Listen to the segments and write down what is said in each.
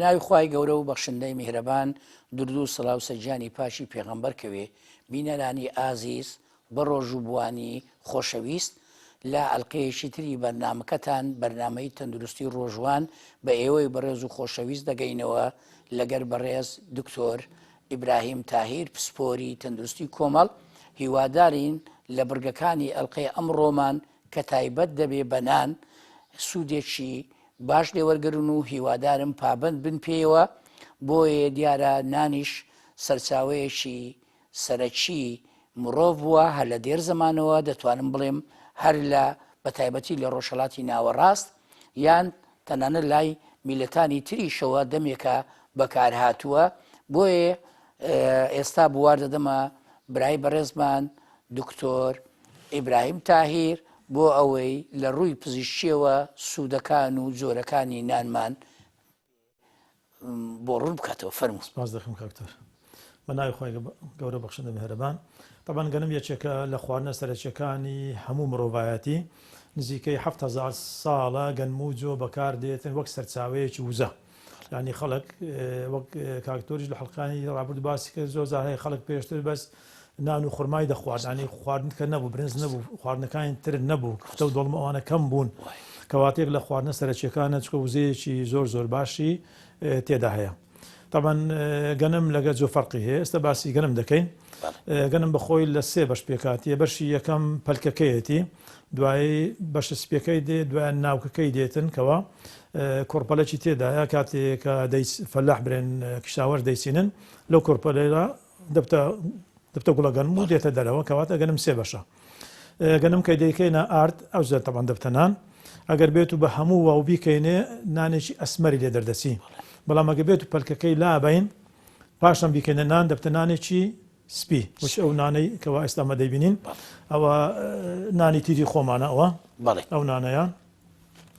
ناوی خوای گەورە و بەخشندەی میهرەبان دردو سڵاو سەر گیانی پاکی پێغەمبەر کەوێ بینەرانی ئازیز بەڕۆژووبوانی خۆشەویست لە ئەلقەیەکی تری بەرنامەکەتان بەرنامەی تەندروستی ڕۆژوان بە ئێوەی بەڕێز و خۆشەویست دەگەینەوە لەگەر بەڕێز دکتۆر ئیبراهیم تاهیر پسپۆری تەندروستی کۆمەڵ هیوادارین لە بڕگەکانی ئەلقەی ئەمڕۆمان کە تایبەت دەبێ بە نان سوودێکی باش لێوەرگرن و هیوادارم پابەند بن پێیەوە بۆیە دیارە نانیش سەرچاوەیەکی سەرەکی مڕۆڤ بووە هەر لە دێر زەمانەوە دەتوانم بڵێم هەر لە بەتایبەتی لە ڕۆژهەڵاتی ناوەڕاست یان تەنانەت لای میلەتانی تریشەوە دەمێکە بەکارهاتووە بۆیە ئێستا بوار دەدەمە برای بەڕێزمان دکتۆر ئیبراهیم تاهیر بۆ ئەوەی لە ڕووی پزیشکیەوە سوودەکان و جۆرەکانی نانمان بۆ ڕوون بکاتەوە فەرموو. سپاس دەکەم کاک دکتۆر. بە ناوی خوای گەورە بەخشندە میهرەبان. تەبعەن گەنم یەکێکە لە خواردنە سەرەکیەکانی هەموو مرۆڤایەتی. نزیکەی 7000 ساڵە گەنم و جۆ بەکار دێتن وەک سەرچاوەیەکی وزە. یانی خەڵک وەک کاک دکتۆریش لە حەڵقانی ڕابردوو باسی کرد زۆر جار هەیە خەڵک پێشتر بەس نان و خورمای دەخوارد ینی خواردن کە نەبوو برنج نەبوو خواردنەکانی تر نەبوو کفتە و دۆڵمە ئەوانە کەم بوون کەواتە یەک لە خواردنە سەرەکیەکانە چکە وزەیەکی زۆر زۆر باشی تێدا هەیە تاوان گەنم لەگە جۆ فەرقی هەیە ئێستا باسی گەنم دەکەین گەنم بەخۆی لە سێ بەش پێکاتیە بەشی یەکەم پەلکەکەیەتی دوایی بەشە سپیەکەی دێ دوایان ناوکەکەی دێتن کەوا کۆرپەلەکی تێدایە کاتێک کە فەلاح برێن کشاوەر دەیچینن لەو کۆرپەلەیە دەبتە دەبتە گوڵە گەنم و دێتە دەرەوە کەواتە گەنم سێ بەشە گەنم کە دەیکەینە ئارد ئەو زەر تەبان دەبتە نان ئەگەر بێت و بە هەموو واو بیکەینێ نانێکی ئەسمەری لێ دەردەچی بەڵام ئەگە بێت و پەلکەکەی لابین پاشان بیکەینە نان دەبتە نانێکی سپی وەک ئەو نانەی کەوا ئێستا مە دەیبینین ئەوە نانی تیری خۆمانە ئەوە ئەو نانەیە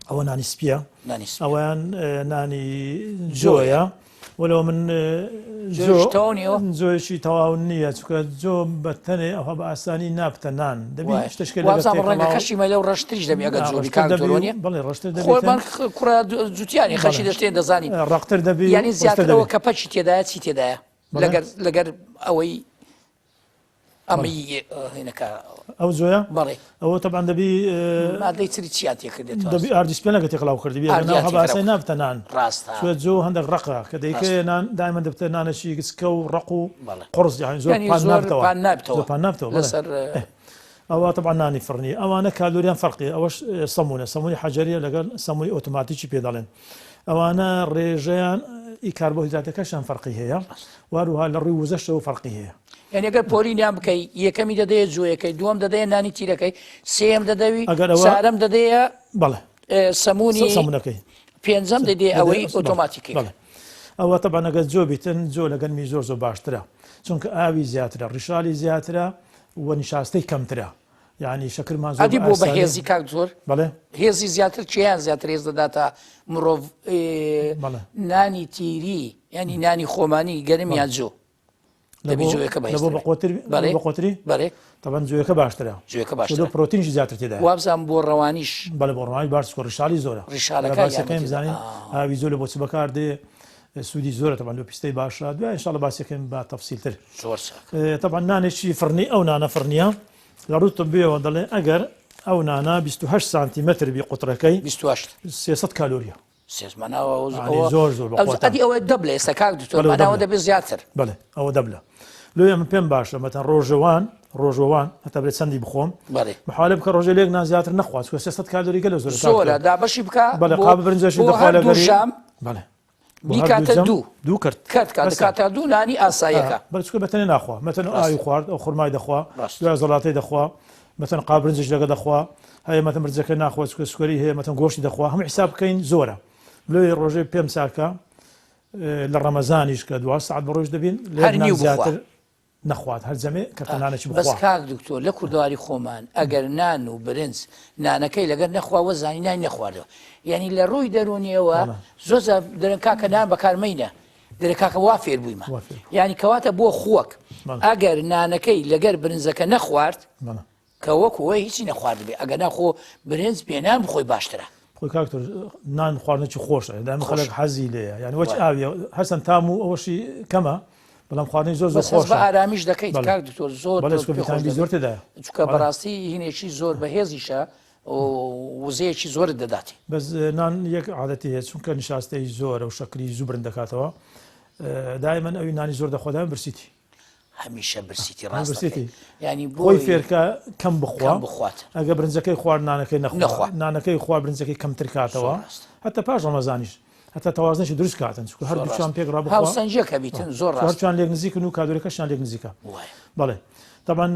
ئەوە نانی سپیە ئەویان نانی جۆیە وەلەوە من جۆیشی تەواو نییە چکە جۆ بەتەنێ ئەوە بە ئاسانی نابتە نان دەبی شتشکە ڕەنگەکەشی مەلە و ڕەشتریش دەبی ئەگەر جۆری کاکتۆرۆنیە بڵێ ڕەشتر خۆمان کوڕە جوتیانی خەشی دەشتێن دەزانین ڕقتر دەبی ینی زیاترەوە کە پەکی تێدایە چی تێدایە لەگەر لەگەر ئەوەی ئەمەی هینەکە ئەو جۆیە بەڵێ ئەوە تەبعەن دەبی مادەی تری چیان تێکردێت دەبی ئاردی سپێنەکە تێکەڵاو کردبی ئاردیان تێکەڵاو هەباسەی نابتە نان ڕاستە چوە جۆ هەندێک ڕەقە کە دەیکەیە نان دایمە دەبتە نانەکی گچکە و ڕەق و قوڕس یانی زۆر یانی پان زۆر نابتەوە پان نابتەوە زۆر پان نابتەوە بەڵێ لەسەر ئەوە تەبعەن نانی فڕنی ئەوانە کالۆریان فەرقی ئەوەش سەمونە سەمونی حەجەریە لەگەڵ سەمونی ئۆتۆماتیکی پێ دەڵێن ئەوانە ڕێژەیان ئی کاربۆهیدراتەکەشیان فەرقی هەیە واروها لە ڕووی وزەشەوە فەرقی هەیە. یعنی ئەگەر پۆلینیان بکەی یەکەمی دەدەیە جۆیەکەی دووەم دەدەیە نانی تیرەکەی سێیەم دەدەوی ئەگەر ئەوە چارەم دەدەیە بەڵێ سەمونی سەمونەکەی پێنجەم دەدەیە ئەوەی ئۆتۆماتیکی بەڵێ ئەوە تەبعەن ئەگەر جۆ بیتن جۆ لە گەنمی زۆر زۆر باشترە چونکە ئاوی زیاترە ڕیشالی زیاترە و نیشاستەی کەمترە یعنی شەکرمان زۆر ئەدی بۆ بەهێزی کاک زۆر بەڵێ هێزی زیاتر کێیان زیاتر هێز دەداتە مرۆڤ نانی تیری ینی نانی خۆمانی گەرم یان جۆ دەبی جۆیەکە بەهێزتر بە قوتر بەڵێ بە قوتری بەڵێ تەبەن جۆیەکە باشترە جۆیەکە باشترە پرۆتینی زیاتر تێدا وابزانم بۆ ڕەوانیش بەڵێ بۆ ڕەوانی باش چونکە ڕیشاڵی زۆرە ڕیشاڵەکە باسەکەیم بزانین ئاوی زۆر لە بۆ چ بەکار دێ سوودی زۆرە تەبعەن لۆ پیستەی باشە دوای ان شاء الله باسیەکەین بە تەفسیلتر زۆر چاک تەبعەن نانێکی فڕنی ئەو نانە فڕنیە لە ڕووی طبیەوە دەڵێ ئەگەر ئەو نانە 28 سانتیمەتر بی قوترەکەی 28 300 کالۆریە سێزمانەوە زۆر زۆر ئەدی ئەوە دەبلە ئێستا کاک دکتۆر ماناوە دەبێت زیاتر بەڵێ ئەوە دەبلە لۆیە من پێم باشە مەتەن ڕۆژەوان ڕۆژەوان هەتا بێت چەندی بخۆم بەڵێ محالە بکە ڕۆژێ لێک نان زیاتر نەخوات چونکە 300 کالۆری گەلە زۆرە زۆرە دابەشی بکە بەڵێ قاب برنجەشی دەخوا لەگەری شام بەڵێ بیکاتە دوو دوو کرد کەرت کات دەکاتە دوو نانی ئاساییەکە بەڵێ چونکە بەتەنێ ناخوا مەتەن ئاوی خوارد ئەو خورمای دەخوا دوای زەڵاتەی دەخوا مەتەن قاب برنجش لەگە دەخوا هەیە مەتەن برنجەکە ناخوا چونکە سوکەری هەیە مەتەن گۆشتی دەخوا هەموو حیساب بکەین زۆرە لۆیە ڕۆژێ پێم چاکە لە ڕەمەزانیش کە دوا سەعات بە ڕۆژ دەبین هەر لێ نیو بخوا. زیاتر نەخوات هەر جەمێ کەرتە نانێکی بەس بخوا. کاک دکتۆر لە کوردەواری خۆمان ئەگەر نان و برنج نانەکەی لەگەر نەخوا وەزانی نانی نەخواردەوە یعنی لە ڕووی دەرونیەوە زۆر جار دەرێن کاکە نان بەکار مەینە دەرێ کاکە وا فێر بوویمە وا فێر بوو. یعنی کەواتە بۆ خووەک بەڵێ. ئەگەر نانەکەی لەگەر برنجەکە نەخوارد بەڵێ. کە وەکو وەی هیچی نەخواردبێ ئەگەر نا خۆ برنج بێ نان بخۆی باشترە. خۆی کاک تۆ نان خواردنێکی خۆشە دایم خەڵک حەزی لێیە یعنی وەچ ئاویە هەرچەند تام و ئەوەشی کەمە بەڵام خواردنی زۆر زۆر خۆش بە ئارامیش دەکەیت کاک دکتۆر زۆر زۆر تێدایە چونکە بەڕاستی هینێکی زۆر بەهێزیشە وزەیەکی زۆرت دەداتێ. بەس نان یەک عادەتی هەیە چونکە نیشاستەی زۆرە و شەکری زوو برند دەکاتەوە دایمەن ئەوی نانی زۆر دەخوا دایمە برسیتی. هەمیشە برسیتی ڕاست برسیتی ینی بۆی فێرکە کەم بخوا بخوات ئەگە برنجەکەی خوارد نانەکەی نەخوا نانەکەی خوارد برنجەکەی کەمتر کاتەوە هەتا پاش ڕەمەزانیش هەتا تەوازنێکی دروست کاتن چونکە هەردووکیان پێک ڕا بخوا هاوسەنگیەکە بیتن زۆر ڕاست هەردووکیان لێک نزیکن و کادۆرەکەشیان لێک نزیکە بەڵێ تەبعەن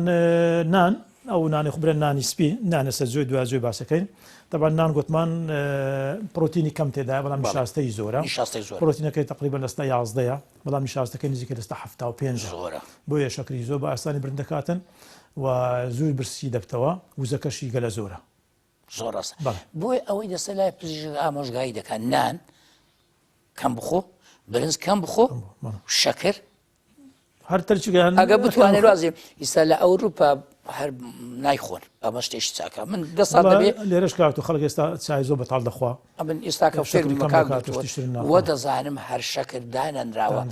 نان ئەو نانی خبرە نانی سپی نانە سەر جۆی دوا جۆی باسەکەین تەبعەن نان گوتمان پرۆتینی کەم تێدایە بەڵام نیشاستەی زۆرە نیشاستەی زۆر پرۆتینەکەی تقریبا لەستا یازدەیە بەڵام نیشاستەکەی نزیکە لەستا 75 زۆرە بۆیە شەکری زۆر بە ئاسانی برند دەکاتن و زوو برسی دەبتەوە وزەکەشی گەلە زۆرە زۆر ڕاستە بۆیە ئەوەی دەستە لای پزیشک ئامۆژگاری دەکات نان کەم بخۆ برنج کەم بخۆ شەکر هەر تەرچگان ئەگە بتوانێت رازی ئیستا لە ئەوروپا هەر نایخۆن ئەمە شتێکی چاکە من دە ساڵ دەبێ لێرەش کات و خەڵک ئێستا چای زۆر بەتاڵ دەخوا ئەمن ئێستا کە فێر وە دەزانم هەر شەکر دانەنراوە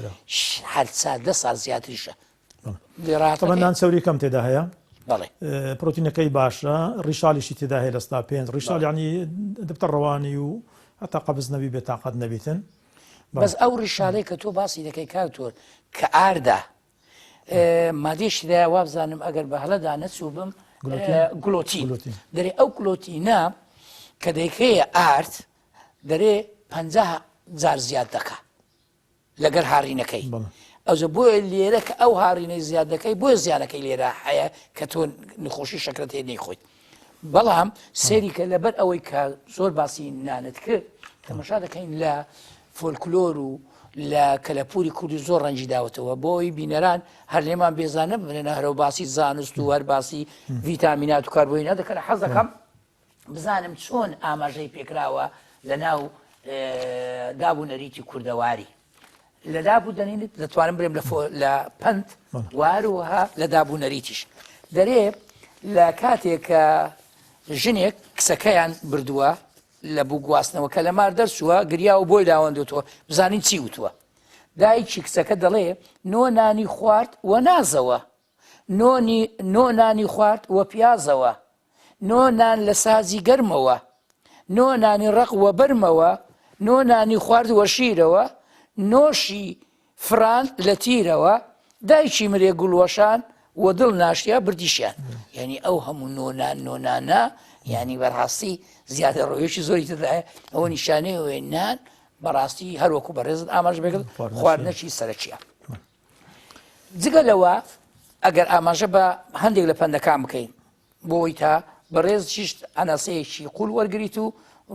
هەر چا دە ساڵ زیاتریشە طبعا نان چەوری کەم تێدا هەیە پرۆتینەکەی باشە ڕیشالیشی تێدا هەیە لەستا پێنج ڕیشال ینی دەبتە ڕەوانی و هەتا قەبز نەبی بێ تاقەت نەبیتن بەس ئەو ڕیشالەی کە تۆ باسی دەکەی کاک تۆر کە ئاردا مادەیەکی تێدایە وابزانم ئەگەر بە هەڵەدا نەچوو بم گلۆتین دەرێ ئەو گلۆتینە کە دەیکەیە ئارد دەرێ پ جار زیاد دەکا لەگەر هاڕینەکەی ئەوجە بۆیە لێرە کە ئەو هاڕینەی زیاد دەکەی بۆیە زیانەکەی لێرە هەیە کە تۆ نخۆشی شەکرەت هەیە نەیخۆیت بەڵام سەیری کە لەبەر ئەوەی کە زۆر باسی نانت کرد تەمەشا دەکەین لە فۆلکلۆر و لە کەلەپوری کوردی زۆر ڕەنجی داوەتەوە بۆی بینەران هەر لێمان بێزانە بنێنە هەرەوە باسی زانست و هەر باسی ڤیتامینات و کاربۆینە دەکەن حەز دەکەم بزانم چۆن ئاماژەی پێکراوە لە ناو داب و نەریتی کوردەواری لە داب و دەنینت دەتوانم برێم لە پەند واروها لە داب و نەریتیش دەرێ لە کاتێک کە ژنێک کچەکەیان بردووە لە بوو گواستنەوە کە لە مار دەرچووە گریا و بۆی لاوەندوتەوە بزانین چی وتووە دایکی کچەکە دەڵێ نۆ نانی خوارد و نازەوە نۆنی نۆ نانی خوارد وە پیازەوە نۆ نان لە سازی گەرمەوە نۆ نانی ڕەق وە بەرمەوە نۆ نانی خوارد وە شیرەوە نۆشی فڕاند لە تیرەوە دایکی مرێ گوڵوەشان وە دڵ ناشتیا بردیشیان یعنی ئەو هەموو نۆنان نۆنانە یعنی بەڕاستی زیادە ڕۆیەکی زۆری تدایە ئەوە نیشانەیە ئەوەیە نان بەڕاستی هەروەکو بەڕێزت ئاماژە پێکرد خواردنەکی سەرەکیە جگە لەوە ئەگەر ئاماژە بە هەندێک لە پەندەکان بکەین بۆی تا بەڕێز چیشت ئەناسەیەکی قول وەرگریت و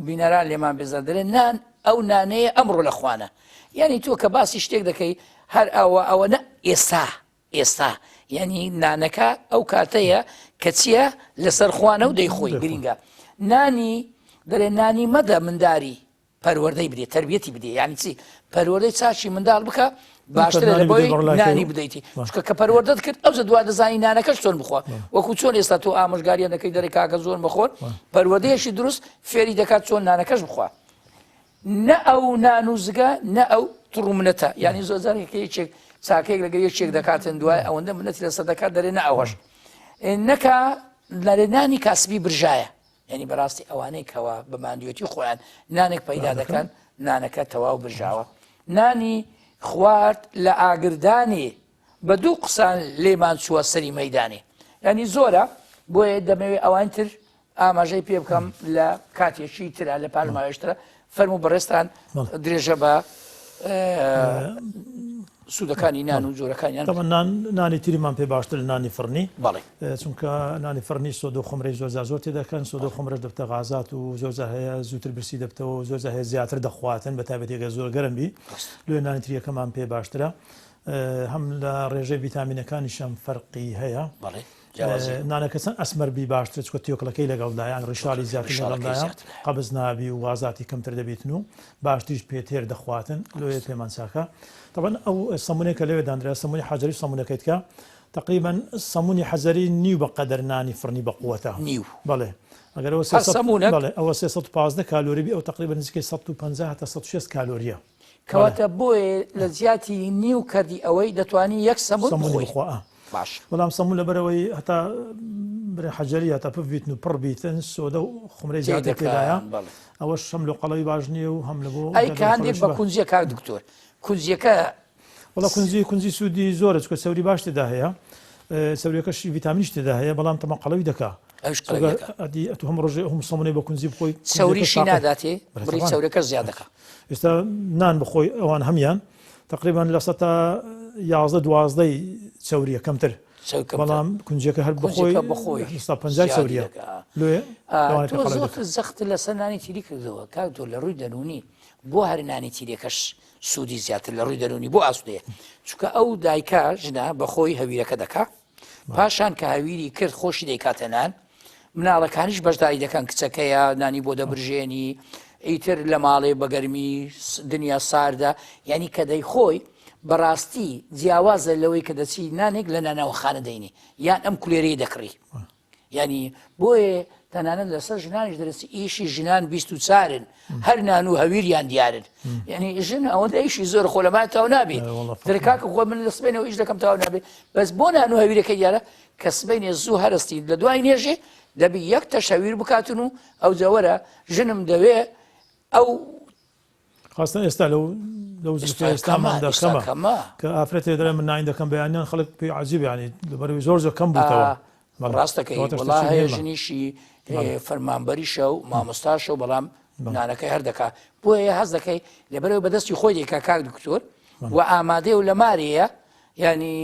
بینەران لێمان بێزار دەرێن نان ئەو نانەیە ئەمڕۆ لە خوانە یعنی تۆ کە باسی شتێک دەکەی هەر ئەوە ئەوە نە ئێستا ئێستا یعنی نانەکە ئەو کاتەیە کە چییە لەسەر خوانە و دەیخۆی گرینگە نانی دەرێ نانی مەدە منداری پەروەردەی بدێ تربیەتی بدێ یعنی چی پەروەردەی چاکی منداڵ بکە باشترە لە بۆی نانی بدەیتی چونکە کە پەروەردەت کرد ئەو دوا دەزانی نانەکەش چۆن بخوا وەکو چۆن ئێستا تۆ ئامۆژگاریان دەکەی دەرێ کاکە زۆر مەخۆن پەروەردەیەکی دروست فێری دەکات چۆن نانەکەش بخوا نە ئەو نان و زگە نە ئەو تڕ و منەتە یعنی زۆر جارێک یەکێک چاکێک لەگەر یەکێک دەکاتن دوای ئەوەندە منەتی لەسەر دەکات دەرێ نە ئەوەش نەکا نەرێ نانی کاسبی برژایە یانی بەڕاستی ئەوانەی کەوا بە ماندوێتی خۆیان نانێک پەیدا دەکەن نانەکە تەواو برژاوە نانی خوارد لە ئاگردانی بە دوو قسان لێمان چووە سەری مەدانی ینی زۆرە بۆیە دەمەوێت ئەوان تر ئاماژەی پێ بکەم لە کاتێکی ترە لە پارماوێشترە فەرمو بەڕێستان درێژە بە سوودەکانی نان و جۆرەکانیان. تەبعەن نان نانی تریمان پێ باشتر لە نانی فڕنی بەڵێ چونکە نانی فڕنی سۆدە و خمرەی زۆر جار زۆر تێدەکەن سۆدە و خمرەش دەبتە غازات و زۆر جار هەیە زووتر برسی دەبتەوە و زۆر جار هەیە زیاتر دەخواتن بە تایبەتی گەر زۆر گەرم بی لۆیە نانی تریەکەمان پێ باشترە هەم لە ڕێژەی ڤیتامینەکانیشم فەرقی هەیە بەڵێ نانەکە چەند ئەسمەر بی باشترە چونکە تێکڵەکەی لەگەڵدایە یان ڕیشاڵی زیاتر لەگەڵدایە قەبز نابی و غازاتی کەمتر دەبیتن و باشتریش پێ تێر دەخواتن لۆیە پێمان چاکە تەبعەن ئەو سەمونەی کە لەوێ دانرا سەمونی حەجەری و سەمونەکەی تکا. تەقریبەن سەمونی حەجەری نیو بە قەدەر نانی فڕنی بە قوەتە. نیو. بەڵێ. ئەگەر ئەوە هەر سەمونەک؟ بەڵێ ئەوە 315 کالۆری بی ئەو تەقریبەن نزیکەی 150 هەتا 160 کالۆریە. کەواتە بۆیە لە جیاتی نیو کەردی ئەوەی دەتوانی یەک سەمون بخۆی. بخوا. باش. بەڵام سەمون لەبەرئەوەی هەتا برێ حەجەری هەتا پف بیتن و پڕ بیتن سۆدە و خومرەی زیاتر تێدایە ئەوەش هەم لۆ قەڵەوی باش نییە و هەم لە بۆ ئەی کە هەندێک بە کونجیە کاک دکتۆر کونجیەکە وەڵا کونجی کونجی سوودی زۆرە چونکە چەوری باش تێدا هەیە چەوریەکەشی ڤیتامینیش تێدا هەیە بەڵام تەمە قەڵەوی دەکا ئەوش قەڵەوی دەکا ئەدی ئەتو هەم ڕۆژێ هەم سەمونەی بە کونجی بخۆی چەوریشی ناداتێ بڕی چەورەکە زیاد دەکا ئێستا نان بخۆی ئەوان هەمیان تقریبا لە سەتا 11 دوازدەی چەوریە کەمتر بەڵام کونجەکە هەر بەخۆی بەخۆی پەنجای چەوریە لۆیە زۆر زەخت لەسەر نانی تیری کردەوە کاک تۆ لە ڕووی دەروونی بۆ هەر نانی تیرەکەش سوودی زیاتر لە ڕووی دەروونی بۆ ئاسوودەیە چونکە ئەو دایکە ژنە بەخۆی هەویرەکە دەکا پاشان کە هەویری کرد خۆشی دەیکاتە نان مناڵەکانیش بەشداری دەکەن کچەکەیە نانی بۆ دەبرژێنی ئیتر لە ماڵێ بەگەرمی دنیا ساردە یعنی کە دەیخۆی بەڕاستی جیاوازە لەوەی کە دەچی نانێک لە نانەوەخانە دەینی یان ئەم کولێرەی دەکڕی یانی بۆیە تەنانەت لەسەر ژنانیش دەرسی ئیشی ژنان 24ن هەر نان و هەویریان دیارن یعنی ژن ئەوەندە ئیشی زۆر خۆ لەمان تاو نابێ درکاکە خۆ من لە سبێنەوە ئیش دەکەم تاو نابێ بەس بۆ نان و هەویرەکە دیارە کە سبینێ زوو هەرستی لە دوای نێژێ دەبی یەک تەشەویر بکاتن و ئەو جەوەرە ژنم دەوێ ئەو خاستە ئێستا لەو لەو زلفە ئێستاماندا کەمە کە ئافرەتێ دەڵێ من ناین دەکەم بەیانیان خەڵک پێی عەجیب یانی لەبەرەوەی زۆر زۆر کەم بووتەوە ڕاستەکەی وەڵا هەیە ژنیشی فەرمانبەریشە و مامۆستاشە و بەڵام نانەکەی هەر دەکا بۆیە هەز دەکەی لەبەرەوە بەدەستی خۆی دەکا کاک دکتۆر و ئامادەیە و لە مارەیە ینی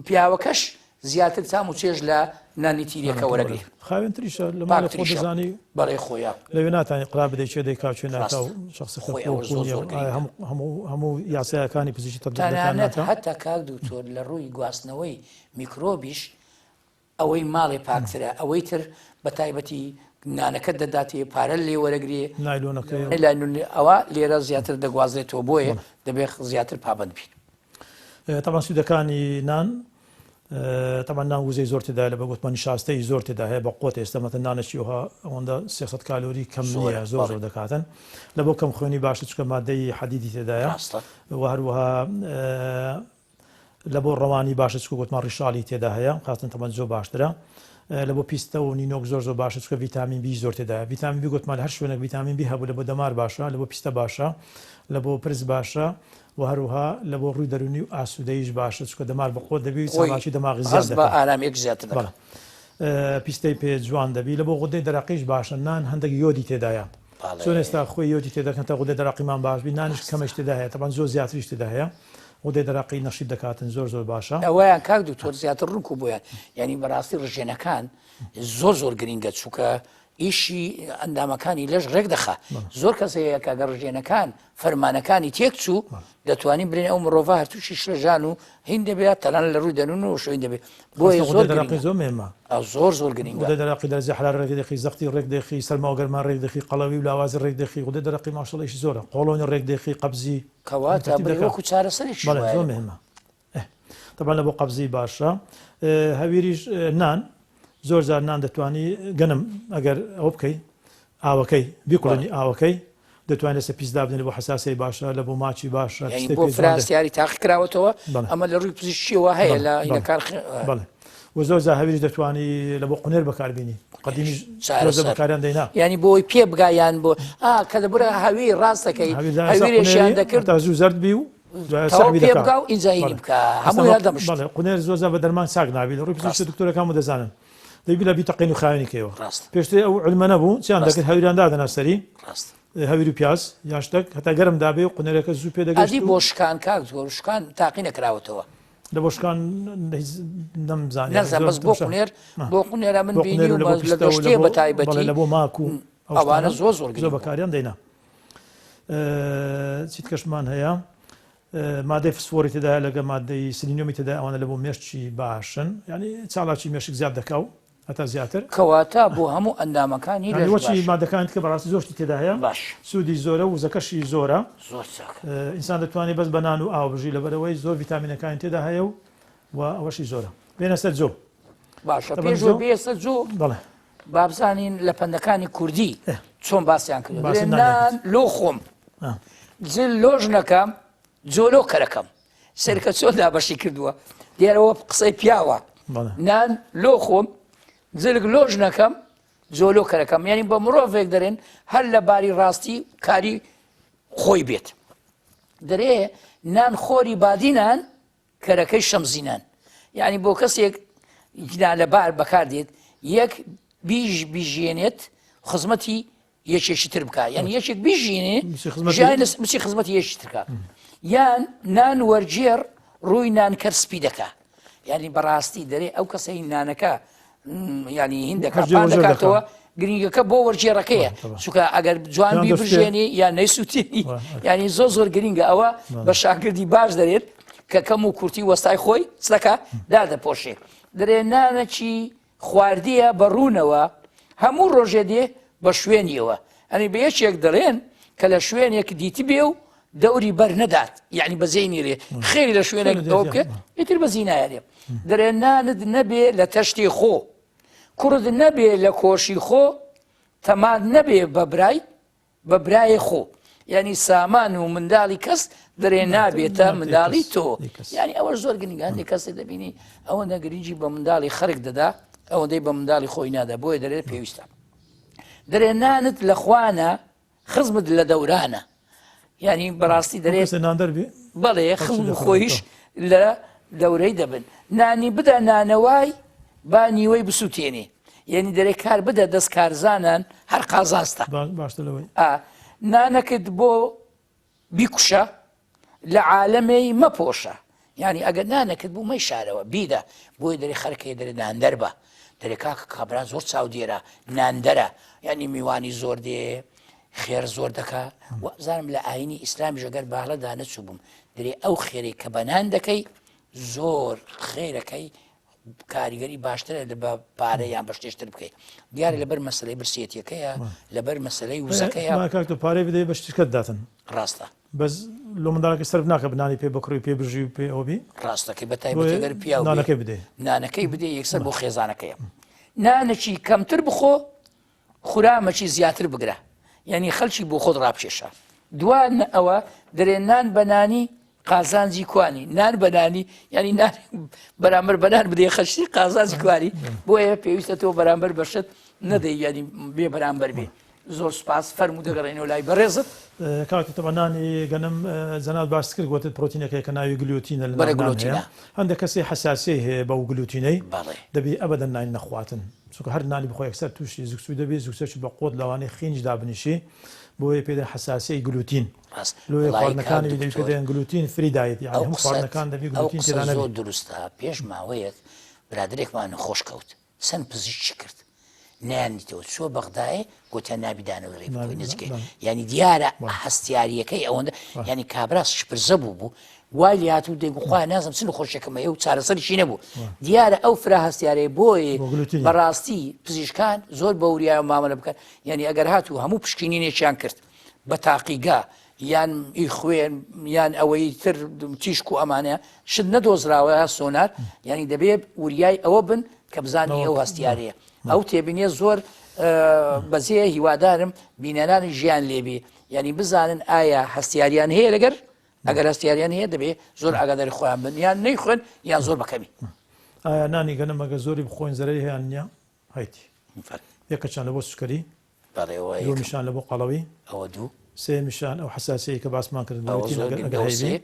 پیاوەکەش زیاتر تام و چێژ لە نانی تیرێکە وەرەگری. خاوێنتریشە لە ماڵێ خۆت دەزانی. بەڵێ خۆیە. لەوێ ناتانی قرار بدەی کێ دەیکا و کێ ناکا و شەخسەکە خۆی ئەوە زۆر زۆر گرینگە. هەموو یاسایەکانی پزیشکی تەتبیق دەکا تەنانەت هەتا کاک دکتۆر لە ڕووی گواستنەوەی میکرۆبیش ئەوەی ماڵێ پاکترە ئەوەی تر بە تایبەتی نانەکەت دەداتێ پارە لێ وەرەگرێ نایلۆنەکەی ئەوە لێرە زیاتر دەگوازرێتەوە بۆیە دەبێ زیاتر پابەند بین. تەبعەن سوودەکانی نان تەبعەن نان وزەی زۆر تێدایە لە بە گوتمان نیشاستەی زۆر تێدا هەیە بە قوت ئێستا مەتە نانەکی ئەوها ئەوەندە 300 کالۆری کەم نییە زۆر زۆر دەکاتن لە بۆ کەم خوێنی باشە چکە مادەی حەدیدی تێدایە و هەروەها لە بۆ ڕەوانی باشە چکە گوتمان ڕیشاڵی تێدا هەیە خاستن تەمەن زۆر باشترە لە بۆ پیستە و نینۆک زۆر زۆر باشە چکە ڤیتامین بی زۆر تێدایە ڤیتامین بی گوتمان هەر شوێنێک ڤیتامین بی هەبوو لە بۆ دەمار باشە لە بۆ پیستە باشە لە بۆ پرس باشە وە هەروها لە بۆ ڕووی دەروونی و ئاسوودەییش باشە چونکە دەمار بە قوت دەبی و خۆی چالاکی دەماغی زیاد هەست بە دەکا. ئارامیەک زیاتر دەکا. بەڵێ پیستەی پێ جوان دەبی. لە بۆ غودەی دەرەقیش باشە نان هەندەک یۆدی تێدایە بەڵێ. چۆن ئێستا خوێی یۆدی تێدەکەن تا غودەی دەرەقیمان باش بی نانیش ڕاستە. کەمەش تێدا هەیە تەبعەن زۆر زیاتریش تێدا هەیە غودەی دەرەقی نەشیت دەکاتن زۆر زۆر باشە. ئەوەیان کاک دکتۆر زیاتر ڕوون کو بۆیان یانی بەڕاستی ڕژێنەکان زۆر زۆر گرینگە چونکە ئیشی ئەندامەکانی لەش ڕێک دەخا زۆر کەس هەیە کە گەر ڕژێنەکان فەرمانەکانی تێک چوو دەتوانین برێن ئەو مرۆڤە هەر تووشی شلەژان و هین دەبێت تەنان لە ڕووی دەنون و شوین دەبێت بۆیە زۆر دەرەقی زۆر مهمە زۆر زۆر گرنگە غودەی دەرەقی دەرەجەی حەرارە ڕێک دەخی زەختی ڕێک دەخی سەرما و گەرما ڕێک دەخی قەڵەوی و لاوازی ڕێک دەخی غودەی دەرەقی ماشەڵڵا ئیشی زۆرە قۆڵۆنی ڕێک دەخی قەبزی کەواتە بڵێ وەکو چارەسەرێکیش بەڵێ وایە زۆر مهمە تەبعەن لە بۆ قەبزی باشە هەویریش نان زۆر جار نان دەتوانی گەنم ئەگەر ئەوە بکەی ئاوەکەی بیکوڵێنی ئاوەکەی دەتوانێت لەسەر پیس دابنێ بۆ حساسی باشە لە بۆ ماچی باشە بۆ فراستیاری تاقی کراوەتەوە ئەمە لە ڕووی پزیشکیەوە هەیە لە هینەکان بەڵێ و زۆر جار هەویریش دەتوانی لە بۆ قونێر بەکاربینی قەدیمیش زۆر بەکاریان دەینا یعنی بۆی پێ بگا یان بۆ کە لە برا هەوی ڕاستەکەی هەویرێکیان دەکرد تا زوو زەرد بی و تەواو پێ بگا و ئینجا هینی بکا هەمووی هەر دەمشت. بەڵێ قونێر زۆر جار بە دەرمان چاک نابی لە ڕووی پزیشکی دکتۆرەکان بۆ دەزانن دەبی لە بیتەقێن و خاوێنی کەیەوە پێشتر ئەو علمە نەبوو چیان دەکرد هەویران دادەنا سەری هەویر و پیاز یان شتێک هەتا گەرم دابێ و قونێرەکە زوو پێ دەگەشت ئەدی بۆ شکان کاک زۆر شکان تاقی نەکراوەتەوە لە بۆ شکان هیچ نەمزانی نەزانم بەس بۆ قونێر بۆ قونێرە من بینی و لە گەشتێ بە تایبەتی لە بۆ ماک و ئەوانە زۆر زۆر زۆر بەکاریان دەینا چیت کەشمان هەیە مادەی فسفۆری تێدایە لەگە مادەی سلینیۆمی تێدایە ئەوانە لە بۆ مێشکی باشن یعنی چالاکی مێشک زیاد دەکا و هەتا زیاتر کەواتە بۆ هەموو ئەندامەکانی لەش وەچی مادەکان کە بەڕاستی زۆر شتی تێدا هەیە باش سوودی زۆرە و وزەکەشی زۆرە زۆر چاکە ئینسان دەتوانێت بەس بە نان و ئاو بژی لەبەرەوەی زۆر ڤیتامینەکانی تێدا هەیە و و ئەوەشی زۆرە. بێنە سەر جۆ. باشە پێش ئەوەی بێیە سەر جۆ بەڵێ. با بزانین لە پەندەکانی کوردی چۆن باسیان کردووە. دەڵێ نان لۆ خۆم جل لۆ ژنەکەم جۆ لۆ کەرەکەم. سەیرکە چۆن دابەشی کردووە. دیارەوە قسەی پیاوە. نان لۆ خۆم جلک لۆ ژنەکەم جۆ لۆ کەرەکەم. یعنی بە مرۆڤێک دەرێن هەر لە باری ڕاستی کاری خۆی بێت. دەرێ نان خۆری بادینان کەرەکەی شەمزینان یعنی بۆ کەسێک لە بار بەکاردێت یەک بیژ بیژێنێت خزمەتی یەکێکی تر بکە یعنی یەکێک بیژینێ بچی خزمەتی یەکی ترکە یان نان وەرگێڕ ڕووی نانکەر سپی دەکا یعنی بەڕاستی دەرێ ئەو کەسەی نانەکە ینی هندەکە دەکاتەوە گرنگەکە بۆ وەرگێڕەکەیە چونکە ئەگەر جوان بیبژێنی یان نەیسووتێنی ینی زۆر زۆر گرنگە ئەوە بە شاگردی باش دەرێت کە کەم و کورتی وەستای خۆی چدەکە دادەپۆشێ دەرێ نانەکی خواردیە بە ڕوونەوە هەموو ڕۆژێ دێ بە شوێنیەوە ئەنی بە یەکێک دەڵێن کە لە شوێنێک دیتبێ و دەوری بەر نەدات یعنی بەزەی نیرێ خێری لە شوێنێک ئەوە بکە ئیتر بەزی نایەرێ دەرێ نانت نەبێ لە تەشتی خۆ کوڕت نەبێ لە کۆشی خۆ تەمان نەبێ بە برای بە برای خۆ یعنی سامان و منداڵی کەس دەرێ نابێتە منداڵی تۆ یعنی ئەوە زۆر گرنگە هەندێک کەسێک دەبینی ئەوەندە گرنگی بە منداڵی خەرک دەدا ئەوەندەی بە منداڵی خۆی نادا بۆیە دەرێت پێویستە دەرێ نانت لە خوانە خزمت لە دەورانە یعنی بەڕاستی دەرێ ناندەر بێ بەڵێ خزم خۆیش لە دەورەی دەبن نانی بدە نانەوای با نیوەی بسووتێنێ یعنی دەرێ کار بدە دەست کارزانان هەر قازانستە باشتر لەوەی نانەکت بۆ بیکوشە لە عالەمێی مەپۆشە یانی ئەگەر نانەکرد بوو مەیشارەوە بیدە بۆیە دەرێ خەرک هەیە دەرێ ناندەر بە دەرێ کاکە کابرا زۆر چاودێرە ناندەرە یعنی میوانی زۆر دێ خێر زۆر دەکا وابزانم لە ئاینی ئیسلامیش ئەگەر باڵەدا نەچوو بووم دەرێ ئەو خێرەی کە بە نان دەکەی زۆر خێرەکەی کاریگەری باشترە لە بە پارە یان بە شتێشتر بکەیت دیارە لەبەر مەسلەی برسێتیەکەیە لەبەر مەسلەی وزەکەیە کاک تۆ پارەی بدەی بە شتیشکەت داتن ڕاستە بەس لۆ منداڵەکە سەرف ناکە بنانی پێ بکڕی پێ بژی و پێ ئەوە بی ڕاستەکەی بە تایبەتی گەر پیاو نانەکەی بدەی نانەکەی بدەی یەکسەر بۆ خێزانەکەیە نانەکی کەمتر بخۆ خورامەکی زیاتر بگرە یعنی خەلکی بۆ خۆت ڕابکێشە دوا ئەوە دەرێ نان بە نانی قازانجی کوانی نان بە نانی یعنی نان بەرامبەر بە نان بدەی خەشتی قازانجی کواری بۆیە پێویستە تۆ بەرامبەر بەشت نەدەی یعنی بێ بەرامبەر بێ زۆر سوپاس فەرموو دەگەڕێنەوە لای بەڕێزت. کاک تەبعەن نانی گەنم جەنابت باست کرد گۆتت پرۆتینەکەی کە ناوی گلوتینە لە بەڵێ ناو نان هەیە گلوتینە. هەندێک کەسی حەساسیەی هەیە بەو گلوتینەی بەڵێ. دەبی ئەبەدەن نانی نەخواتن چونکە هەر نانی بخۆ یەکسەر توشی زگچوو دەبی زگچەکی بە قوت لەوانەیە خینیش دابنیشی بۆیە پێ دەن حەساسیەی گلوتین ڕاست لۆیە وەڵایی کاک خواردنەکانی دەبی پێ دکتۆر دەن gluten free diet یانی ئەو هەموو قسەت خواردنەکان دەبی ئەو گلوتین قسە تێدا نەبی. زۆر دروستە پێش ماوەیەک برادەرێکمان نەخۆش کەوت چەند پزیشکی کرد نەیاندیتەوە چووە بەغدایێ گوتیان نابی دانەوەی ڕێ بکەوی نزیکەی یعنی دیارە هەستیاریەکەی ئەوەندە یعنی کابرا شپرزە بوو بوو وای لاتو دەیگو خوا نازم چ نەخۆشیەکەم هەیە و چارەسەریشی نەبوو دیارە ئەو فرە هەستیارەیە بۆیە بەڕاستی پزیشکان زۆر بەوریایە مامەلە بکەن یعنی ئەگەر هاتوو هەموو پشکینینێکیان کرد بە تاقیگا یان ئی خوێن یان ئەوەی تر تیشک و ئەمانە شت نەدۆزراوە یا سۆنار یعنی دەبێ وریای ئەوە بن کە بزانانی ئەو هەستیارەیە ئەو تێبینیە زۆر بەزێ هیوادارم بینەرانی ژیان لێبی یعنی بزانن ئایا هەستیاریان هەیە لەگەر ئەگەر هەستیاریان هەیە دەبێ زۆر ئاگاداری خۆیان بن یان نەیخوێن یان زۆر بەکەمی ئایا نانی گەنم ئەگە زۆری بخۆین زەرەری هەیە یان نییە؟ هەیتی یەکەچان لە بۆ سوکەری بەڵێ ئەوە یەکەم. دووەمیشان لە بۆ قەڵەوی. ئەوە دوو. سێیەمیشان ئەو حەساسیەی کە باسمان کرد ئەوە گلوتین زۆر ئەگەر گرنگە ئەگەر ئەوە هەیبی. سێ.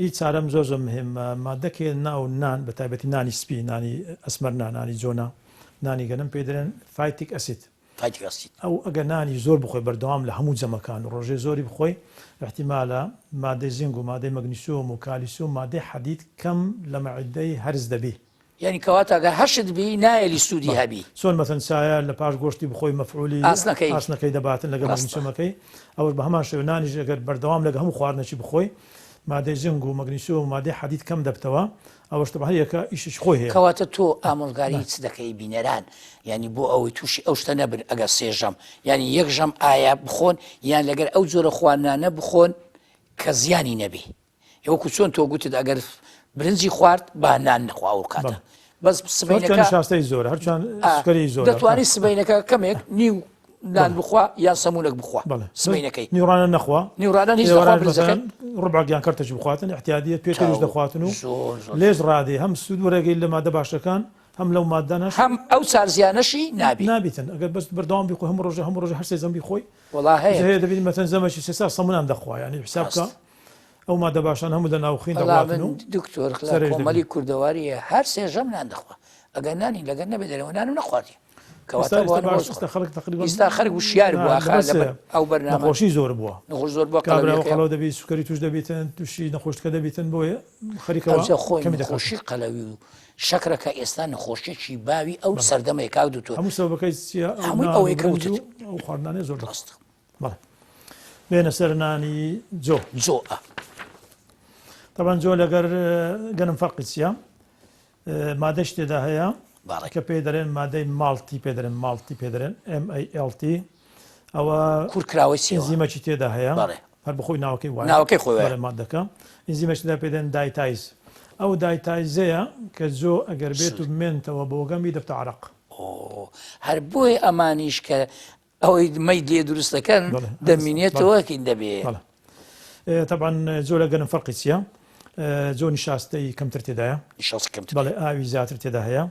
ئی چارەم زۆر زۆر مهمە مادەکێ ناو نان بە تایبەتی نانی سپی نانی ئەسمەر نا نانی جۆ نا نانی گەنم پێی دەرێن phytic acid. phytic acid. ئەو ئەگەر نانی زۆر بخۆی بەردەوام لە هەموو جەمەکان و ڕۆژێ زۆری بخۆی ئیحتیمالە مادەی زینگ و مادەی مەگنیسیۆم و کالیسیۆم مادەی حەدید کەم لە مەعیدەی هەرس دەبی. یانی کەواتە گەر هەشت بی نایەلی سوودی هەبی. چۆن مەسەن چایە لە پاش گۆشتی بخۆی مەفعولی ئاسنەکەی ئاسنەکەی دەباتن لەگەڵ ڕاستە. مەگنیسیۆمەکەی ئەوەش بە هەمان شێوە نانیش ئەگەر بەردەوام لەگە هەموو خواردنەکی بخۆی مادەی زنگ و مەگنیسیۆم و مادەی حەدید کەم دەبتەوە ئەوەش تەبعەن هەر یەکە ئیشێکی خۆی هەیە. کەواتە تۆ ئامۆژگاری چ دەکەی بینەران یانی بۆ ئەوەی تووشی ئەو شتە نەبن ئەگەر سێ ژەم یانی یەک ژەم ئایا بخۆن یان لەگەر ئەو جۆرە خواردنانە بخۆن کە زیانی نەبێ؟ وەکو چۆن تۆ گوتت ئەگەر برنجی خوارد با نان نەخوا ئەو کاتە. بەس سبەینەکە نشاستەی زۆرە هەرچەند سوکەری زۆرە دەتوانی سبەینەکە کەمێک نیو نان بخوا یان سەمونێک بخوا سبەینەکەی نیوڕانە نەخوا نیوڕانە هیچ نەخوا برزەکە ڕبع یان کەرتەکی بخواتن احتیادیە پێتریش دەخواتن و لێش ڕادێ هەم سوود وەرەگەی لە مادە باشەکان هەم لەو مادانەش هەم ئەو چارزیانەشی نابی نابیتن ئەگەر بەس بەردەوام بیخۆی هەموو ڕۆژە هەموو ڕۆژە هەر سێ زەم بیخۆی وەڵا هەیە هەیە دەبینی مەتەن زەمەکی سێ سا سەمونان دەخوا یانی حساب بکە ئەو مادە باشان هەموو لە ناو خوین وەڵا دەڕواتن من و دکتۆر لە سەرێش دەبی کۆمەلی کوردەواری هەر سێ ژەم نان دەخوا ئەگەر نانی لەگەر نەبێ دەرەوە نانم نەخواردی ئێستا کەواتە ئێستا بۆ باش باش ئێستا خەڵک تقریبا ئیستا خەرک وشیار بووە لەبەر ئاخە لەبەر سێ ئەو بەرنامە نەخۆشی زۆر بووە نەخۆش زۆر بووە کابراوە قەڵەویەکەی قەڵەو دەبی سوکەری توش دەبیتن تووشی نەخۆشتکە دەبیتن بۆیە خەریکەوە ئەوجا خۆی کەمی دەکاتن نەخۆشی قەلەوی و شەکرەکە ئێستا نەخۆشیەکی باوی ئەو بەڵێ سەردەمەیە کاک دکتۆر هەموو سەبەبەکەی چییە ئەو هەمووی نان و ئەوەیە کە برنج وتت و ئەو خواردنانەی زۆر دەخۆن ڕاستە بەڵێ بێنە سەر نانی جۆ. جۆ ئە. تەبعەن جۆ لەگەر گەنم فەرقی چییە؟ مادەش تێدا هەیە بەڵێ. کە پێی دەرێن مادەی ماڵتی پێ دەرێن ماڵتی پێ دەرێن MALT ئەوە کورکراوەی چیەوە؟ ئینزیمەکی تێدا هەیە بەڵێ. هەر بەخۆی ناوەکەی وایە ناوەکەی خۆی وایە. بەڵێ مادەکە ئینزیمەکی تێدا پێ دەرێن دایتایز ئەو دایتایزەیە کە جۆ ئەگەر بێت و سوود. بمێنتەوە بۆ گەمی دەبتە عەرەق. ئۆ هەر بۆیە ئەمانیش کە ئەوەی مەی لێ دروست دەکەن دەمینێتەوە کین دەبێ. تەبعەن جۆ لە گەنم فەرقی چییە؟ جۆ نیشاستەی کەمتر تێدایە نیشاستە کەمتر بەڵێ ئاوی زیاتر تێدا هەیە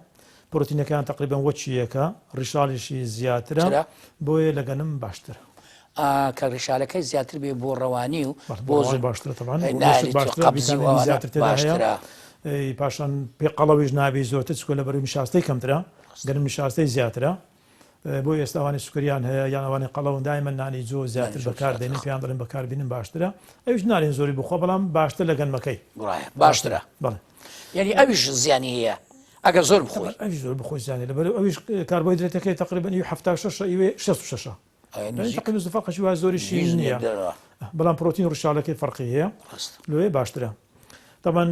پرۆتینەکان تقریبا وەکی یەکە ڕیشاڵیشی زیاترە بۆیە لە گەنم باشترە کە ڕیشالەکەی زیاتر بێ بۆ ڕەوانی و بۆ باشترە تەبعەن باشترە زیاتر تێدا هەیە پاشان پێ قەڵەویش نابی زۆرتر چکۆ لە بەروی نیشاستەی کەمترە گەنم نیشاستەی زیاترە بۆ ئێستا ئەوانەی سوکریان هەیە یان ئەوانەی قەڵەون دایمە نانی جۆ زیاتر بەکار دێنن پێیان دەڵێن بەکار بینن باشترە ئەویش نالێن زۆری بخۆ بەڵام باشتر لە گەنمەکەی باشترە بەڵێ یعنی ئەویش زیانی هەیە ئەگەر زۆر بخۆی ئەویش زۆر بخۆی زیانی لەبەر ئەویش کاربۆهیدرێتەکەی تقریبا ئیوی 76 ئیوێ 66 تقریبا فەرقێکی وا زۆریشی نییە بەڵام پرۆتین ڕیشاڵەکەی فەرقی هەیە لۆیە باشترە تەبعەن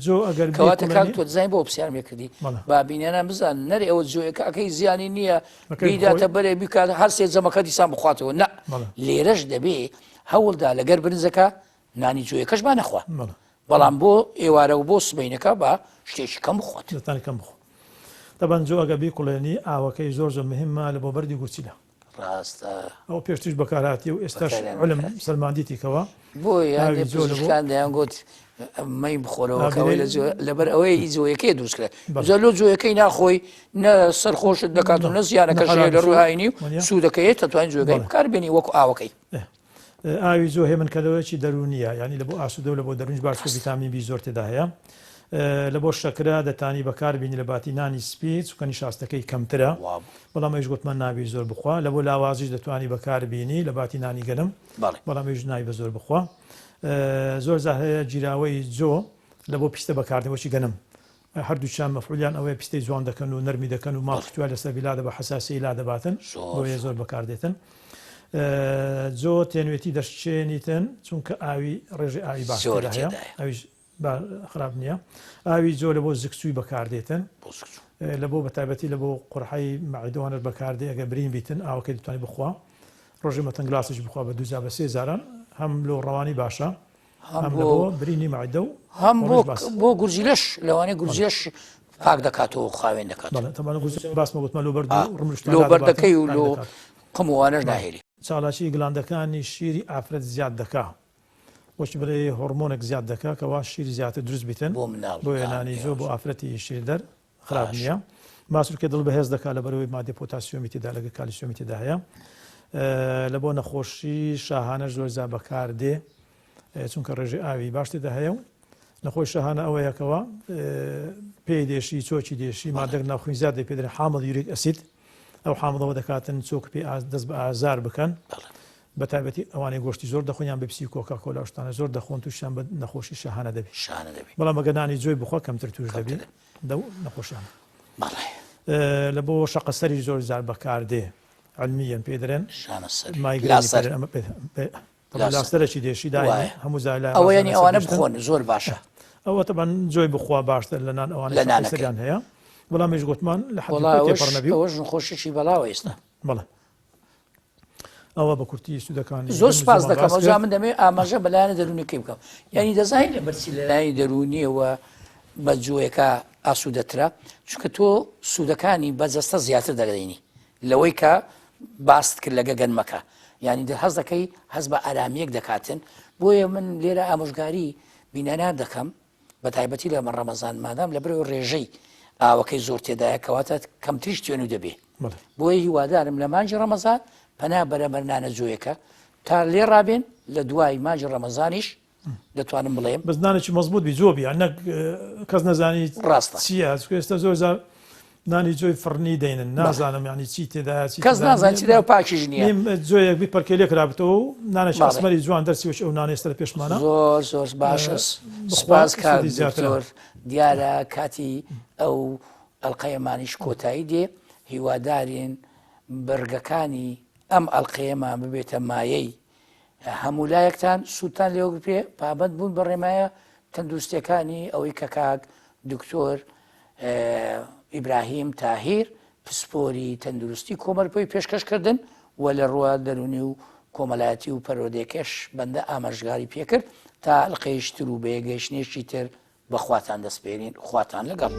جۆ ئەگەر کەواتە کاک تۆ دەزانی بۆ پرسیارم لێ کردی با بینەران بزان نەرێ ئەوە جۆیەکە ئەکەی زیانی نییە بیداتە بەرێ بیکات هەر سێ جەمەکە دیسان بخواتەوە نە لێرەش دەبێ هەوڵدا لەگەر برنجەکە نانی جۆیەکەش با نەخوا بەڵام بۆ ئێوارە و بۆ سبینەکە بە شتێکی کەم بخوات دەتانی کەم بخۆ تەبەن جۆ ئەگە بیکوڵێنی ئاوەکەی زۆر زۆر مهمە لە بۆ بەردی گورچیلە ڕاستە. ئەوە پێشتریش بەکارهاتیە و ئێستاش علم سەلماندیتی کەوا بۆیە هەندێ ئاوی جۆ لە بۆ پزیشکان دەیان گوت مەی بخۆرەوە کە ئەوەی ئابیرەی لە جۆ- لەبەر ئەوەی ئی جۆیەکەی دروست کرا بەڵێ. جا لۆ جۆیەکەی ناخۆی نە سەرخۆشت دەکات و نە نە نە زیانەکەش هەیە لە حەرامیشە ڕووی ئاینی و وەنیە سوودەکەی دەتوانین جۆیەکەی بەڵێ بەکار بێنی وەکو ئاوەکەی ئێ. ئاوی جۆ هێمنکەرەوەیەکی دەروونیە یانی لە بۆ ئاسوودە و لە بۆ دەروونیش باشترە ڕاستە. ڤیتامین بی زۆر تێدا هەیە لە بۆ شەکرە دەتانی بەکار بینی لە باتی نانی سپی چونکە نیشاستەکەی کەمترە وابوو. بەڵام ئەویش گوتمان نابی زۆر بخوا لە بۆ لاوازیش دەتوانی بەکار بینی لە باتی نانی گەنم بەڵێ. بەڵام ئەویش نابی بە زۆر بخوا زۆر جار هەیە گیراوەی جۆ لە بۆ پیستە بەکاردێن وەکی گەنم هەردووکیان مەفعولیان ئەوەیە پیستەی جوان دەکەن و نەرمی دەکەن و ماڵ کوتوای لەسەر بی لادەبا حەساسیەی لادەباتن بۆیە زۆر بەکاردێتن جۆ تێنوێتی دەشچێنیتن چونکە ئاوی ڕێژەی ئاوی باش تێدا هەیە ئەویش خراپ نییە ئاوی جۆ لە بۆ زکچووی بەکاردێتن لە بۆ بەتایبەتی لە بۆ قورحەی مەعیدەوانەش بەکاردێ ئەگەر برین بیتن ئاوەکەی دەتوانانی بخوا ڕۆژی مەتەن گلاسێکی بخوا بە دوو جار بە سێ جاران هەم لۆ ڕەوانی باشە هەم هەم لە بۆ بۆ برینی مەعدە و هەم بۆ ڕۆژ باس بۆ گورجیلەش لەوانەیە گورجیلەش پاک دەکاتەوە و خاوێن دەکاتەوە. بەڵێ تەبعەن گورجیلە باسمە گوتمە لۆ بەرد ئا و ڕمل شتان لۆ لادەباتن بەردەکەی و پاک لۆ دەکات. قم و وانەش بەڵێ. ناهێلی. چالاکی گلاندەکانی شیری ئافرەت زیاد دەکا وەکی بڵێ هۆڕمۆنێک زیاد دەکا کەوا شیر زیاتر دروست بیتن بۆ مناڵ بۆیە ئا نانی جۆ بۆ ئێوەش. ئافرەتی شیردەر خراپ باش. نییە ماسولکەی دڵ بەهێز دەکات لەبەرئەوەی مادەی پۆتاسیۆمی تێدا لەگەڵ کالیسیۆمی تێدا هەیە لە بۆ نەخۆشی شاهانەش زۆر جار بەکاردێ چونکە ڕێژەی ئاوی باش تێدا هەیە و نەخۆی شەهانە ئەوەیە کەوا پێی دێشی چۆکی دێشی مادەک ناوخوین زیاد دەی پێدرێ حامڵ uric acid ئەو حامڵەوە دەکاتن چۆک پێ دەست بە ئازار بکەن بە تایبەتی ئەوانەی گۆشتی زۆر دەخۆن یان بپسی و کۆکا کۆلا و شتانە زۆر دەخۆن تووشیان بە نەخۆشی شەهانە دەبی شانە دەبی بەڵام ئەگەر نانی جۆی بخوا کەمتر توش دەبی کەمتر لەو نەخۆشیانە بەڵێ لە بۆ شەقە سەری زۆر جار بەکاردێ علمیەن پێ دەرێن شانە سەر مایگرێنی پێ لاسەر دەرێن ئەمە پێ پێ طبعا لاسەر لاسەرەکی دێشی دایمە وایە هەموو جار لای ئەوە ڕازانە یعنی سەر ئەوانە دێشتن بخۆن زۆر باشە ئەوە طبعا جۆی بخوا باشتر لە نان ئەوانەی لە شەقەی نانەکەی سەریان هەیە بەڵام ئیش گوتمان لە حەدی وەڵا خۆی ئەوەش تێپەڕ نەبی و ئەوەش نەخۆشیی بەڵاوە ئێستا بەڵێ ئەوە بە کورتی سوودەکانی زۆر گەنم سپاس جۆمان دەکەم باس ئەوجا کرد من دەمەوێت ئاماژە بە لایەنە دەروونیەکەی بکەم یعنی دەزانین لەبەرچی لە لایەنی دەروونیەوە بە جۆیەکە ئاسوودەترە؟ چونکە تۆ سوودەکانی بە جەستە زیاتر دەگەینی لەوەی کە باست کرد لەگە گەنمەکە یعنی دە هەز دەکەی هەز بە ئارامیەک دەکاتن بۆیە من لێرە ئامۆژگاری بینەران دەکەم بە تایبەتی لە ڕەمەزان مادام لە برەوە ڕێژەی ئاوەکەی زۆر تێدایە کەواتە کەمتریش توێن و دەبێ بۆیە هیوادارم لە مانگی ڕەمەزان پەنا بەرە بەرنانە جۆیەکە تا لێ ڕابێن لە دوای مانگی ڕەمەزانیش دەتوانم بڵێم بەس نانێکی مەزبوط بی جۆ بی نەک کەس نەزانی ڕاستە چییە چونکە ئێستا زۆر جار نانی جۆی فڕنی دەینن نازانم یعنی چی تێدایە چی کەس نازانێت چی تێدایە و پاکیش نییە نیم جۆیەک بی پەرکەی لێ کرابێتەوە و نانێکی ئەسمەری جوان دەرچی وەکی ئەو نانەی ئێستا لە پێشمانە زۆر زۆر باشە سپاس کاک دکتۆر دیارە کاتی ئەو ئەڵلقەیەمانیش کۆتایی دێ هیوادارین بڕگەکانی ئەم ئەڵلقەیەمان ببێتە مایەی هەموو لایەکتان سوودتان لێوەگرپێ پابەند بوون بە ڕێمایە تەندروستیەکانی ئەوەی کە کاک دکتۆر ئیبراهیم تاهیر پسپۆری تەندروستی کۆمەرپۆی پێشکەش کردن و لە ڕووە دەرونی و کۆمەلایەتی و پەروەردەیەکەش بەندە ئاماژگاری پێکرد تا ئەلقەیەکی تر و بەیەگەیشتنێکی تر بە خواتان دەسپێرین خواتان لەگەڵ.